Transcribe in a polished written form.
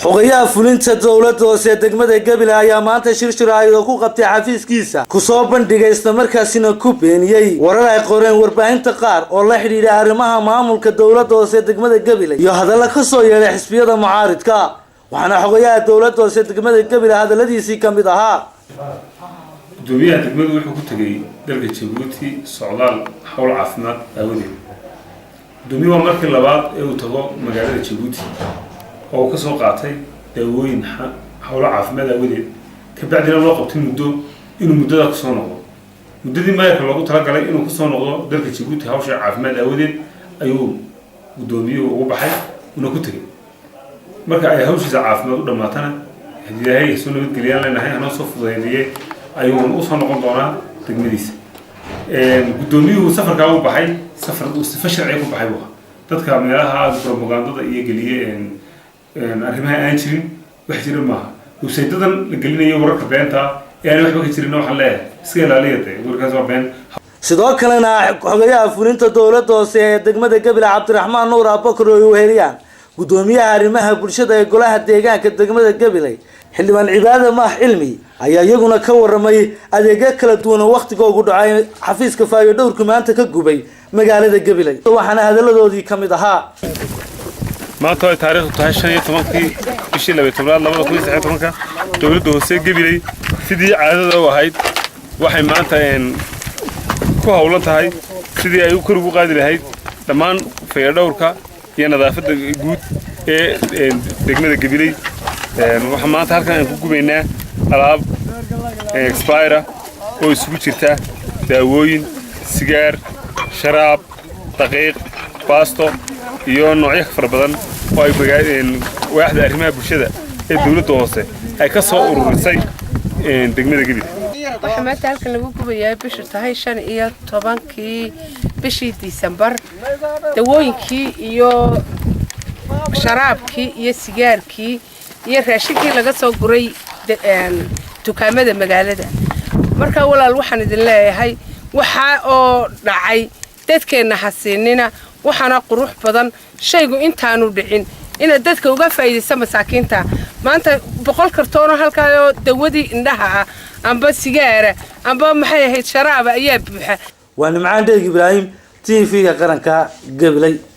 Xogayaha fulinta dowladda hoose degmada Gabiley ayaa maanta shir jaraa'id oo ku qabtay xafiiskiisa kusoo bandhigay, islamarkaasina ku beeniyey warar ay qoreen warbaahinta qaar oo la xidhiidha arrimaha maamulka dowladda hoose degmada Gabiley iyo hadalla ka soo yeedhay xisbiyada mucaaridka. Waxaana xogayaha dowladda hoose degmada Gabiley hadalladiisii ka mid ahaa: Gudoomiyaha degmadu wuxuu ku tegey dalka Jabuuti socdaal hawl caafimaad aawadeed. Gudoomiye waa markii labaad ee uu tago magaalada Jabuuti oo uu kasoo qaatay daawooyin howlo caafimaad aawadeed, kabacdina loo qabtay muddo inuu muddadaa kusoo noqdo. Muddadii maayarka loogu talagalay inuu kusoo noqdo dalka Jabuuti hawsha caafimaad aawadeed ayuu guddoomiyuhu ugu baxay una ku tegey. Marka ay hawshiisa caafimaad u dhammaatana, haddii Ilaahay soo nabadgeliyaan leenahay, hanoo soo fududeynayee, ayuu usoo noqon doonaa degmadiisa. Guddoomiyuhu safarkaa u baxay safar uu sifo sharciga ku baxay buu ahaa. Dadka meelaha propagandada iyo geliye arrimaha aan jirin, wax jira maaha. Websaydadan la gelinayo wararka beenta ee aan waxba ka jirin, waxaan leeyahay iska ilaaliya dee, warkaas waa been. Sidoo kalena xogayaha fulinta dowladda hoose ee degmada Gabiley, Cabdiraxmaan Nuur Abakar, oo ay weheliyaan guddoomiyaha arrimaha bulshada ee golaha deegaanka degmada Gabiley, Xildhibaan Cibaade Maah Cilmi, ayaa iyaguna ka waramay adeegyo kala duwan oo wakhtigoogu dhacay xafiiska fayadhowrku maanta ka gubay magaalada Gabiley. Waxaana hadalladoodii ka mid ahaa: Maanta ay taariikhdu tahay 15-kii bishii 12aad 2013-ka, dowladda hoose Gabiley sidii caadada u ahayd waxay maanta ku howlan tahay sidii ay u kor ugu qaadi lahayd dhammaan fayadhowrka iyo nadaafadda guud ee degmada Gabiley. Waxaa maanta halkan aan ku gubaynaa alaab expire oo isugu jirta daawooyin, sigaar, sharaab, daqiiq, baasto iyo noocyo fara badan oo ay waaxda arrimaha bulshada ee dowladda hoose ay ka soo ururisay degmada Gabiley. Waxaa maanta halkan lagu gubayaa, bishu tahay 15-kii bishii Disembar, dawooyinkii iyo sharaabkii iyo sigaarkii iyo raashinkii laga soo guray dukaamada magaalada. Marka walaal, waxaan idin leeyahay, waxaa oo dhacay dadkeenna hasiinina. Waxaana qurux badan shaygu intaanu dhicin inaad dadka uga faa'iidaysa masaakiinta. Maanta 100 kartoonoo halkaayoo dawadii indhaha ah amba sigaara amba maxay ahayd sharaaba ayaa buuxa. Waa Nimcaan Dheeg Ibraahim, TV-ga qaranka, Gabiley.